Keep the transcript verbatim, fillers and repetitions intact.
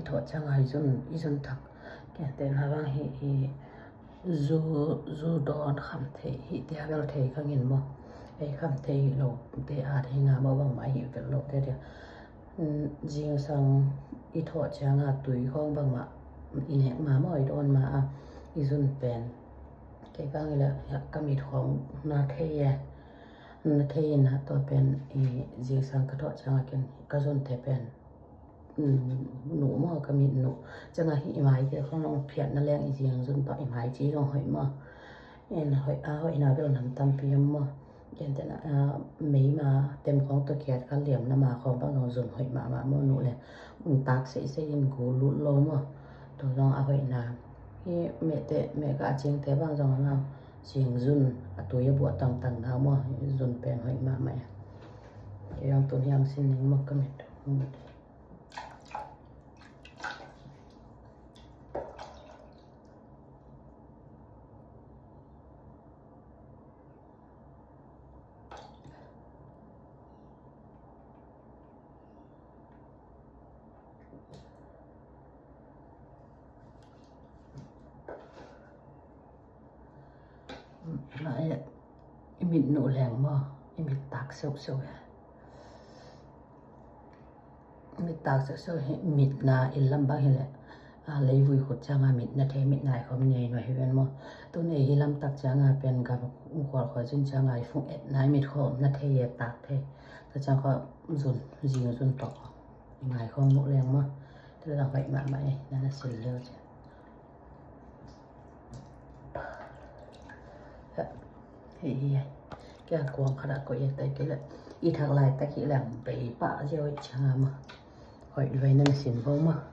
I thawh cianga i zun, i zun thak. Kei te na bang hi, i zu, zu dawn kham thei hi tia bel thei khang in maw. Ei kham thei lo te a thei nga maw, bangmah hi vel lo te tia. Zingsang i thawh cianga tui khawng bangmah i nek ma maw, i dawn ma a, i zun pen. Kei kang i le ka mit khawng na thei e. Na thei in a tua pen i zingsang ka thawh cianga ken ka zun te pen nuh maw, ka mit nuh. Cianga hi i mai te khong long phiatna leng i zing zun tawh i mai ci zong hoih maw. En hoih a, hoihna bel nam tampi om maw. Ken tena meima tem khong tawh kiat kha liamna ma khong bang zong zun hoih mahmah maw, nuh le tak seisei in gu lut lo maw. Tua zong a hoihna hi. Mehte mehka a cingte bang zong a ngau. Cing zun a tui a buah tangtang na maw, zun pen hoih mahmah e. Kei ang tun hiam sin ning maw ka mit. I mit nuh leng maw, i mit tak seuhseuh e. Mit tak seuhseuh hi, mit na i lam bang hi le. A, leivui khut cianga mit na thei, mit nai khawm nei nuai hi ven maw. Tun ei hi lam tak cianga pen gam khual khual cin cianga i fung et nai mit khawm na thei e, tak thei. Tua ciang khawm zun, zing zun tawh i ngai khawm nuh leng maw. Tua zang hoih mahmah e, na na sil leu ciang. Hei hi hei. Kia kuang khat a koih e tai kei le. I thak lai tak hi leng bei pah ziau i cianga maw. Hoih luai na na sin bo maw.